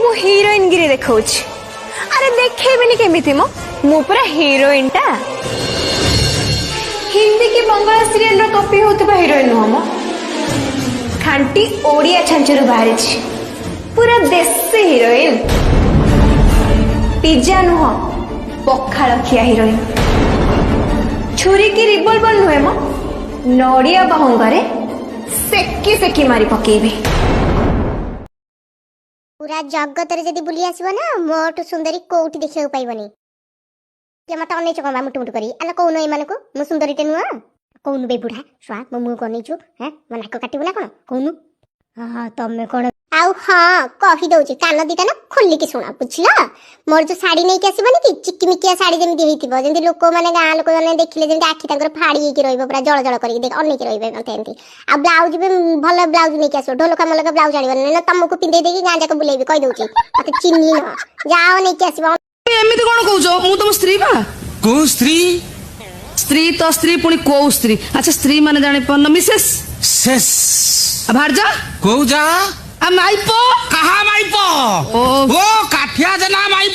ମୁଁ ହିରୋଇନ ଗିରି ଦେଖଉଛି। ଆରେ ଦେଖେଇବିନି କେମିତି ମ? ମୁଁ ପୁରା ହିରୋଇନ ଟା। ହିନ୍ଦୀ କି ବଙ୍ଗଳା ସିରିଏଲର କପି ହଉଥିବା ହିରୋଇନ ନୁହଁ ମ। ଖାଣ୍ଟି ଓଡିଆ ଛାଞ୍ଚରୁ ବାହାରିଛି, ପୁରା ଦେଶୀ ହିରୋଇନ। ପିଜା ନୁହଁ, ପଖାଳ ଖିଆ ହିରୋଇନ। ଛୁରୀ କି ରିଭଲଭର ନୁହେଁ ମ, ନଡିଆ ବାହୁଙ୍ଗାରେ ସେକି ସେକି ମାରି ପକେଇବି। ପୁରା ଜଗତରେ ଯଦି ବୁଲି ଆସିବ ନା, ମୋଠୁ ସୁନ୍ଦରୀ କୋଉଠି ଦେଖିବାକୁ ପାଇବନି। କିଏ ମତେ ଅନେଇଛୁ କଣ ବା ମୁଟୁ ମୁଟୁ କରି? ଆଲା, କହୁନ ଏମାନଙ୍କୁ, ମୁଁ ସୁନ୍ଦରୀଟେ ନୁହଁ? କହୁନୁ ବେ ବୁଢା ଶୁଆ, ମୋ ମୁହଁକୁ ଅନେଇଛୁ? ହେଁ, ମୋ ନାକ କାଟିବୁ ନା କଣ? କହୁନୁ। ହଁ, ତମେ କଣ? ଆଉ ହଁ, କହିଦଉଛି, କାନ ଦିଟା ନା ଖୋଲିକି ଶୁଣ, ବୁଝିଲ? ମୋର ଯୋଉ ଶାଢୀ ନେଇକି ଆସିବନି କି, ଚିକିମିକିଆ ଶାଢୀ ଯେମିତି ହେଇଥିବ, ଯେମିତି ଲୋକମାନେ, ଗାଁ ଲୋକମାନେ ଦେଖିଲେ ଯେମିତି ଆଖି ତାଙ୍କର ଫାଡି ହେଇକି ରହିବ, ପୁରା ଜଳ ଜଳ କରିକି ଦେଖ ଅନେଇକି ରହିବେ ମତେ ଏମିତି। ଆଉ ବ୍ଲାଉଜ ବି ଭଲ ବ୍ଲାଉଜ ନେଇକି ଆସିବ। ଢୋଲକା ମଲକା ବ୍ଲାଉଜ ଆଣିବନି, ନହେଲେ ତମକୁ ପିନ୍ଧେଇ ଦେଇକି ଗାଁ ଯାକ ବୁଲେଇବି, କହିଦଉଛି। ମତେ ଚିହ୍ନି ନ, ଯାଅ ନେଇକି ଆସିବ। ଏମିତି କଣ କହୁଛ? ମୁଁ ତମ ସ୍ତ୍ରୀ ବା। କୋଉ ସ୍ତ୍ରୀ? ସ୍ତ୍ରୀ ତ ସ୍ତ୍ରୀ, ପୁଣି କୋଉ ସ୍ତ୍ରୀ? ଆଚ୍ଛା, ସ୍ତ୍ରୀ ମାନେ ଜାଣିପାରୁନ? ମିସେସ୍। ଶେଷ। ଭାର୍ଯା। କୋଉ ଯା? ଆ ମାଇପ। କାହା ମାଇପ? ଓ। ଓ କାଠିଆ ଜେନା ମାଇପ।